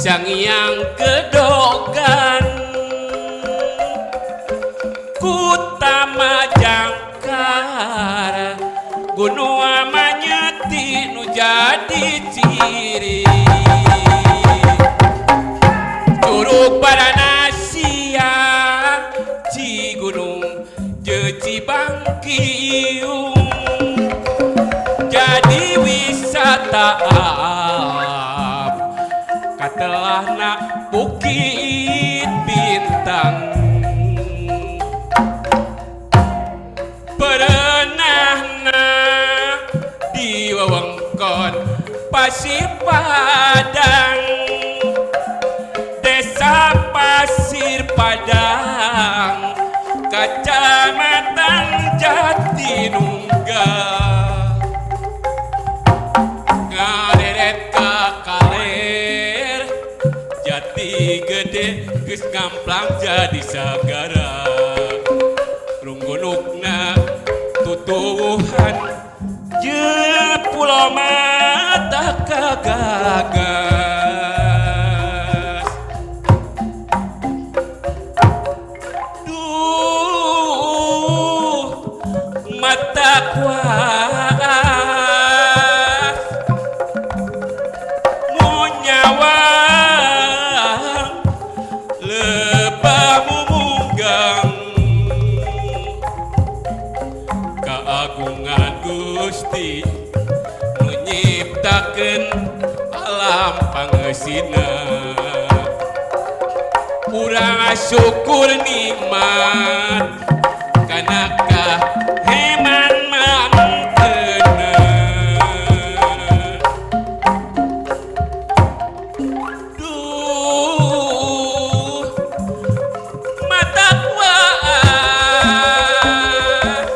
Sangiang Gedogan Kutama Jangkar Gunung Manyeti nu jadi ciri Curug Paranasia Cigunung jeung Cibangkiung jadi wisata alam katelahna Bukit Bintang perenahna di wewengkon Pasir Padang Desa Pasir Padang Kecamatan Jatinunggal ngaderet ka kaler Jati Gede geus ngamplang jadi sagara runggunukna tutuwuhan jeung pulau mata kagagas duh mata kuas munyawang lebah mumunggang keagungan Gusti nu nyiptakeun alam pangeusina urang syukur nikmat kana kaheman mangkeuna. Duh mata kuas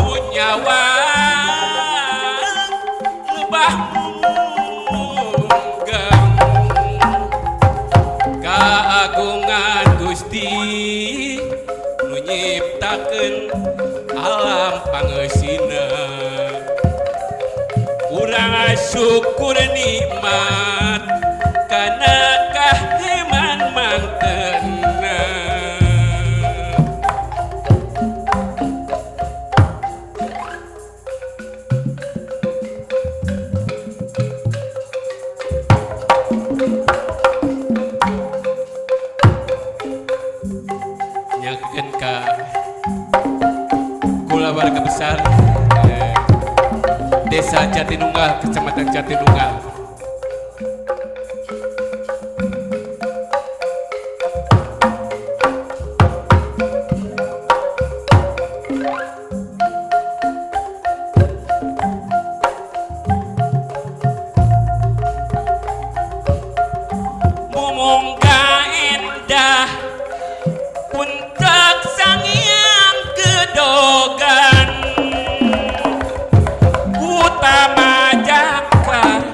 munyawang lebah munggang keagungan Gusti nu nyiptakeun alam pangeusina urang syukur nikmat kana kaheman mangkeuna. Nyakeun ka kulawarga besar Desa Jatinunggal, Kecamatan Jatinunggal. Mumungga endah puncak Sangiang Gedogan Utama Jangkar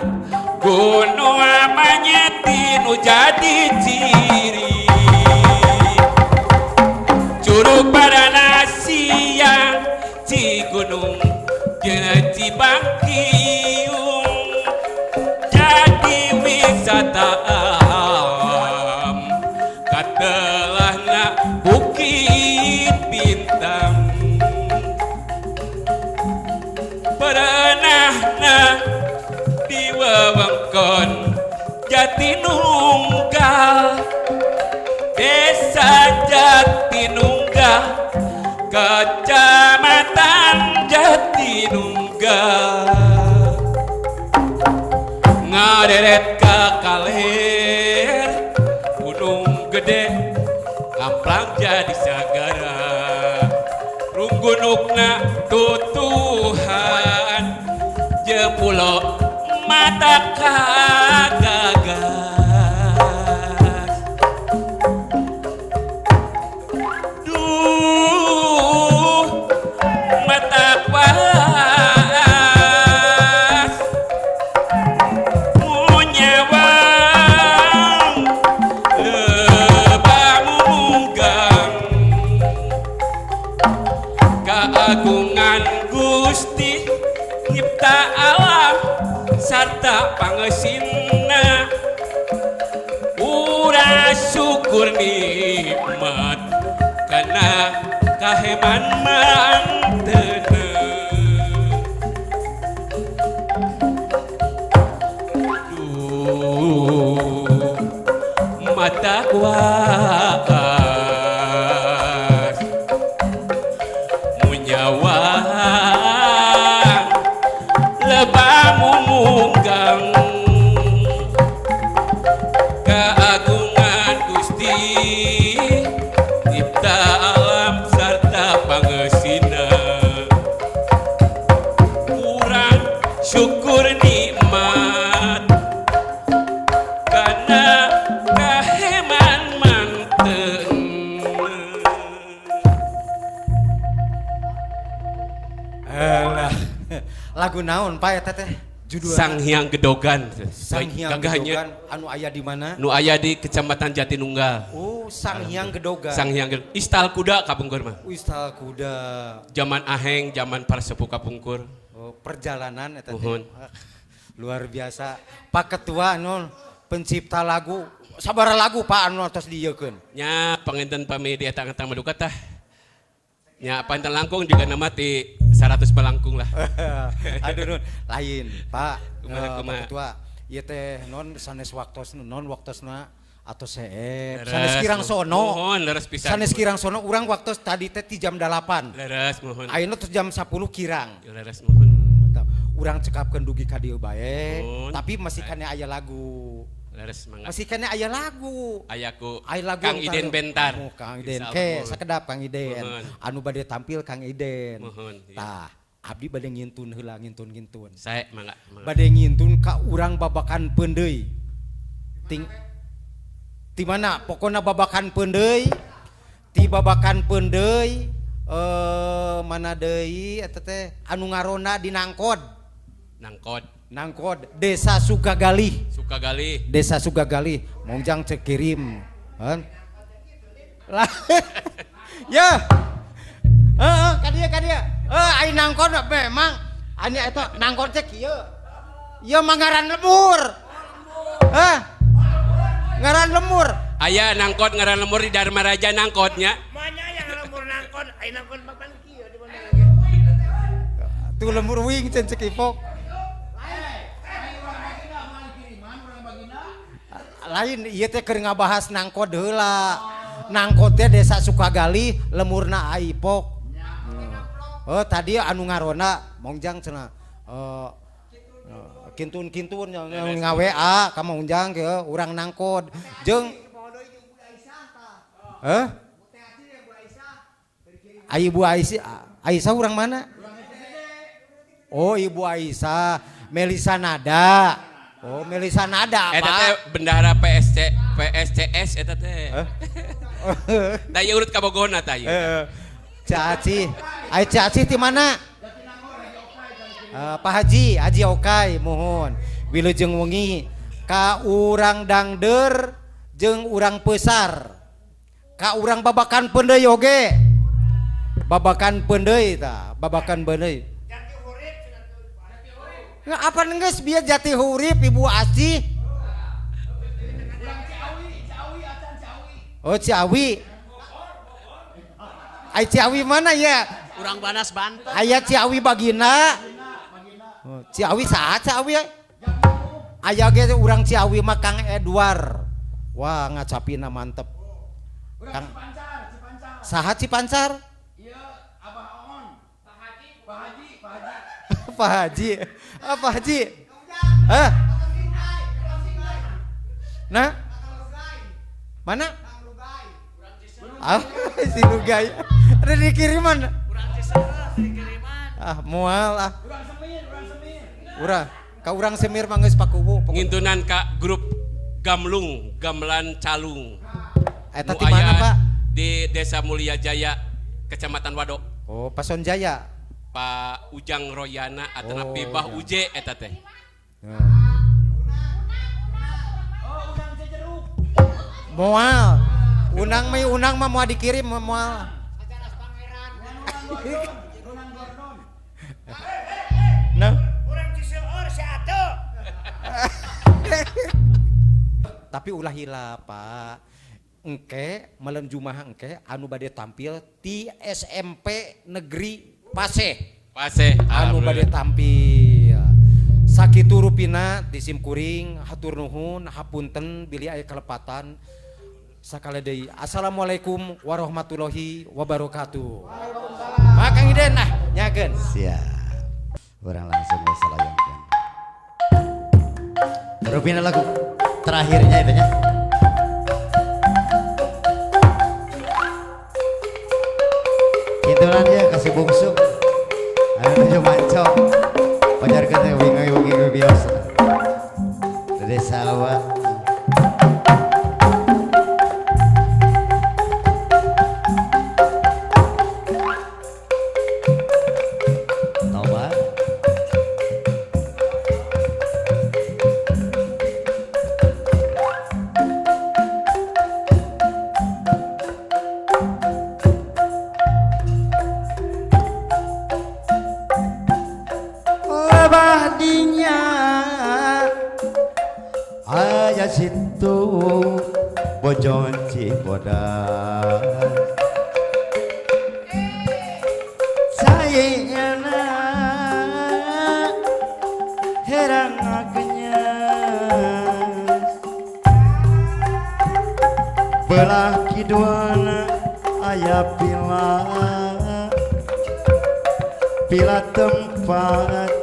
Gunung Manyeti nu jadi ciri Curug Paranasia Cigunung jeung Cibangkiung jadi wisata alam katelahna Bukit Bintang perenahna di wewengkon Jatinunggal Desa Jatinunggal Kecamatan Jatinunggal ngaderet ka kaler Gunung Gede ngamplang jadi sagara runggunukna tutuhan jeung pulo mata kagagas duh mata kuas munyawang lebah mumunggang keagungan Gusti nyipta alam sarta pangeusina. syukur nikmat kana kaheman mantena. Duh, mata kuas munyawang lebah mumunggang keagungan Gusti cipta alam sarta pangesina kurang syukur nikmat kana kaheman manten. Alah. Lagu naon Pak eta teh? Judulna Sang Hyang Gedogan. Sang Hyang Gagahnya. Gedogan anu aya di mana? Nu aya di Kecamatan Jatinunggal. Oh, Sang Hyang Gedogan. Sang Hyang Gedogan. Istal kuda kapungkur mah. Istal kuda. Zaman aheng, zaman para sepuh kapungkur. Oh, perjalanan eta teh. Muhun. Ah, luar biasa. Pak Ketua anu pencipta lagu. Sabaraha lagu Pak anu atos dieukeun? Nya panginten pami di eta ngetang maduka tah. Nya panten langkung juga nama ti 100 balangkung lah. Aduh nun, lain Pak. Kumaha, Pak kumaha? Ketua, ieu teh non sanes waktos non waktosna atau seep. Leres, Sanes kirang sono. Muhun leres pisan. Sanes kirang sono urang waktos tadi teh ti jam 8. Leres muhun. Ayeuna tos jam 10 kirang. Leres muhun. Urang cekapkeun dugi ka dieu bae, Muhun. tapi masih kane aya lagu. Leres mangga. Masih kane aya lagu. Ayaku Aya lagu Kang anu Iden taruh. Bentar. Oh, Kang Iden. Insya Ke Allah. sakedap Kang Iden. Muhun. Anu bade tampil Kang Iden. Muhun, iya. Tah, abdi bade ngintun heula ngintun-ngintun. Sae mangga. Mangga. Bade ngintun ka urang babakan peundeuy. Ting ti mana? Pokona babakan peundeuy. Ti babakan peundeuy mana deui eta teh anu ngarona di Nangkod. Nangkod. Nangkod Desa Sukagalih. Sukagalih. Desa Sukagalih, Mongjang cek kirim. Kan? Lah. Ya. Heeh, ka dieu ka dieu. Heuh, ai Nangkod memang ani eta Nangkod teh kieu. Ieu mah ngaran lembur. Hah? Ngaran lembur. Aya Nangkod ngaran lembur di Dharma Raja Nangkodnya. Manya yang lembur Nangkod, ai Nangkod mapan kieu di mana lagi? Tuh lembur wing cen cek ipok. Lain ieu teh keur ngabahas Nangkod heula. Nangkod teh Desa Sukagalih, lemurna Aipok. Oh, tadi anu ngarona Mongjang cenah. Kintun-kintun nga-WA ka Mongjang ke urang Nangkod. Jeung heh? Ai Ibu Aisyah, Aisyah urang mana? Oh, Ibu Aisyah, Melisa Nada. Oh, Melisa Nada, Eta Pak. teh bendahara PSC PSCS eta teh. Tah ieu urut ka Bogorna tah ieu. Caci. Ai Caci ti mana? Pak Haji, Haji Okai mohon. Wilujeng wengi ka urang Dangder jeung urang Pesar. Ka urang Babakan Peundeuy oge. Babakan Peundeuy tah, Babakan Peundeuy. Nggak, apa geus bieu Jati Hurip Ibu Asih? Oh, Ciawi. Ai Ciawi mana ya? Urang Banas Banten. Aya Ciawi Bagina. Oh, Ciawi saha Ciawi? Aya ge urang Ciawi mah Kang Edward. Wah, ngacapina mantep. Kang Saha Cipancar? Ieu Abah Oon. Pak Haji, Pak Haji, Pak Haji. Pak Haji. Ah, Pak Haji. Hah? Nah? Mana? Ah, si Lugai. Ada di kiriman. Ah, mual ah. Urang Semir, urang Semir. Urang, ka urang Semir mah geus pakubu. Ngintunan ka grup Gamlung, Gamelan Calung. Eta Nu di mana, aya Pak? Di Desa Mulia Jaya, Kecamatan Wado. Oh, Pason Jaya. Pak Ujang Royana atanapi Oh, Bah iya. Uje eta teh. Oh, urang Cijeruk. Moal. Unang mah unang mah moal dikirim moal. Ronan Gordon. Nah, Urang Ciseur si Ate. tapi ulah hilap, Pak. Engke malam Jumaah engke anu bade tampil ti SMP Negeri Paseh. Paseh. Anu bade tampil. Sakitu rupina ti sim kuring, hatur nuhun, hapunten bilih aya kelepatan. Sakali deui, assalamualaikum warahmatullahi wabarakatuh. Waalaikumsalam. Maka Kang Iden nah nyakeun. Siap. Urang langsung we salayangkeun. Rupina lagu terakhirnya itu nya. Itulah dia kasih bungsu. Anu nuju manco. Pajarkeun teh wingi-wingi biasa. Dede sawah. Toba. Lebah dinya aya situ bojon Cibodas sayangna herang agenyas belah kidulna aya pila pila tempat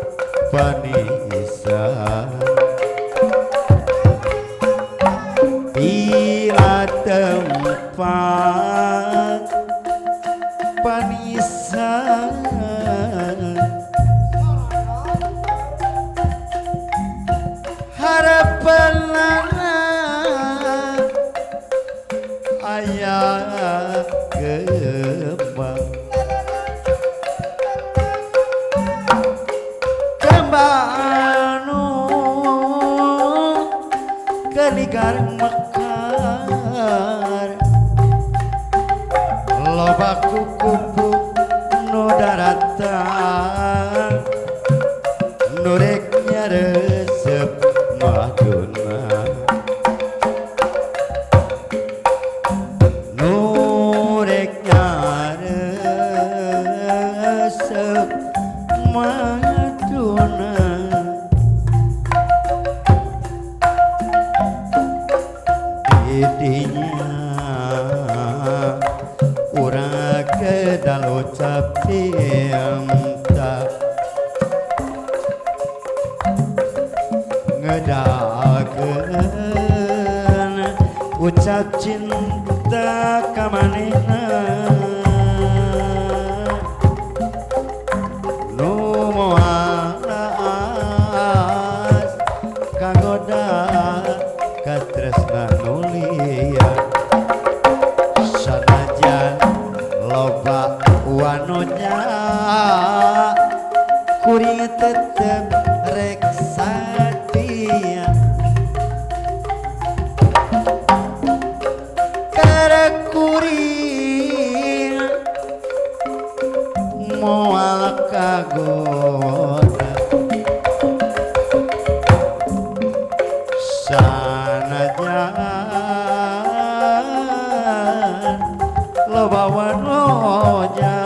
panisan pila tempat panisan harapan aya kembang kembang anu keligar mekar loba kukupu nu daratang nu rek nyaresep maduna nu rek nyaresep maduna didinya urang kedal ucap cinta ngedakeun ucap cinta ka manehna nu moal aas kagoda katresna nu liar sanajan loba wanonya kuring tetep rek satia karek kuring moal kagoda sanajan loba wanoja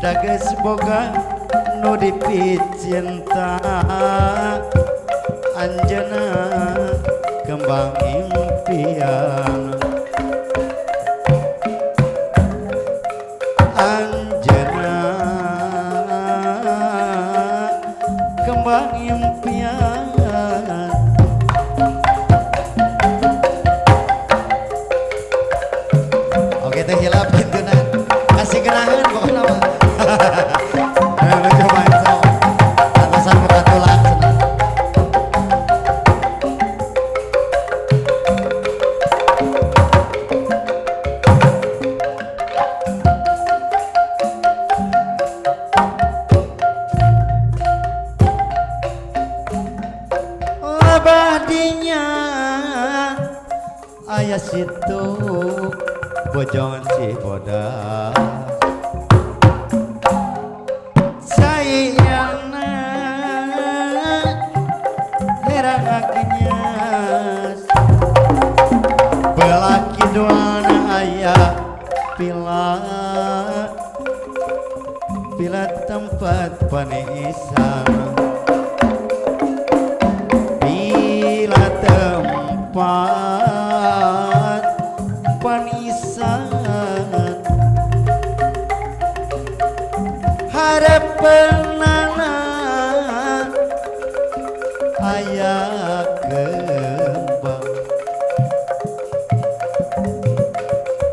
dages boga nu dipicinta anjeunna kembang impian anjeunna kembang impian. Oke teh hilap pintunan kasih gerahan pokoknya mah. Ayo coba atasan muka tulak cenah. Lebah dinya aya situ bojon Cibodas sayangna herang agenyas Panisan bila tempat panisan harepenana aya kembang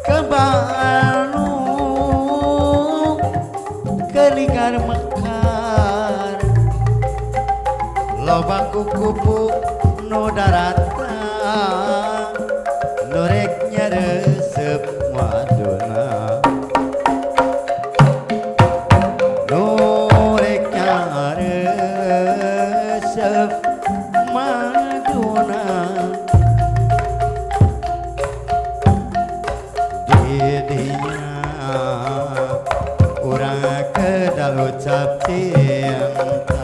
kembang anu keligar mekar loba kukupu nu daratang nu rek nyaresep maduna nu rek nyaresep maduna didinya urang kedal ucap cinta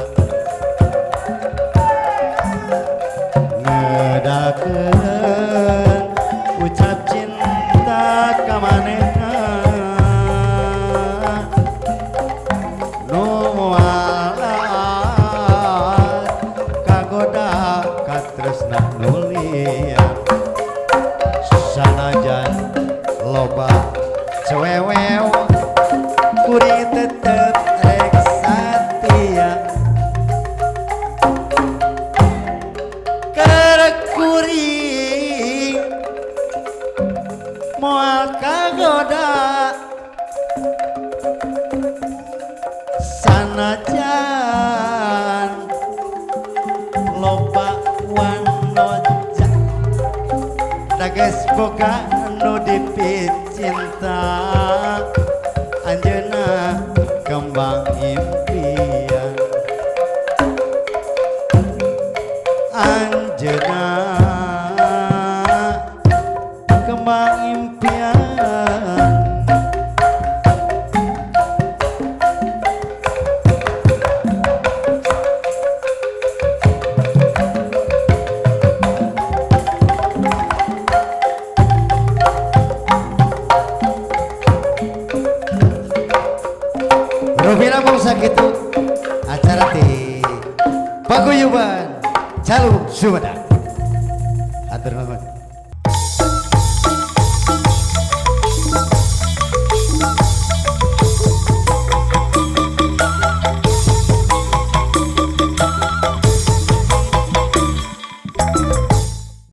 ngedakeun ucap cinta ka manehna nu moal kagoda katresna nu lian sanajan loba cewewew kuring tetep rek satia keur kuring moal kagoda sanajan loba wanoja dages boga nu dipicinta anjeunna kembang impian anjeunna kembang impian. Rupina mung sakitu acara ti Paguyuban Caluk Sumedang. Atur nuhun.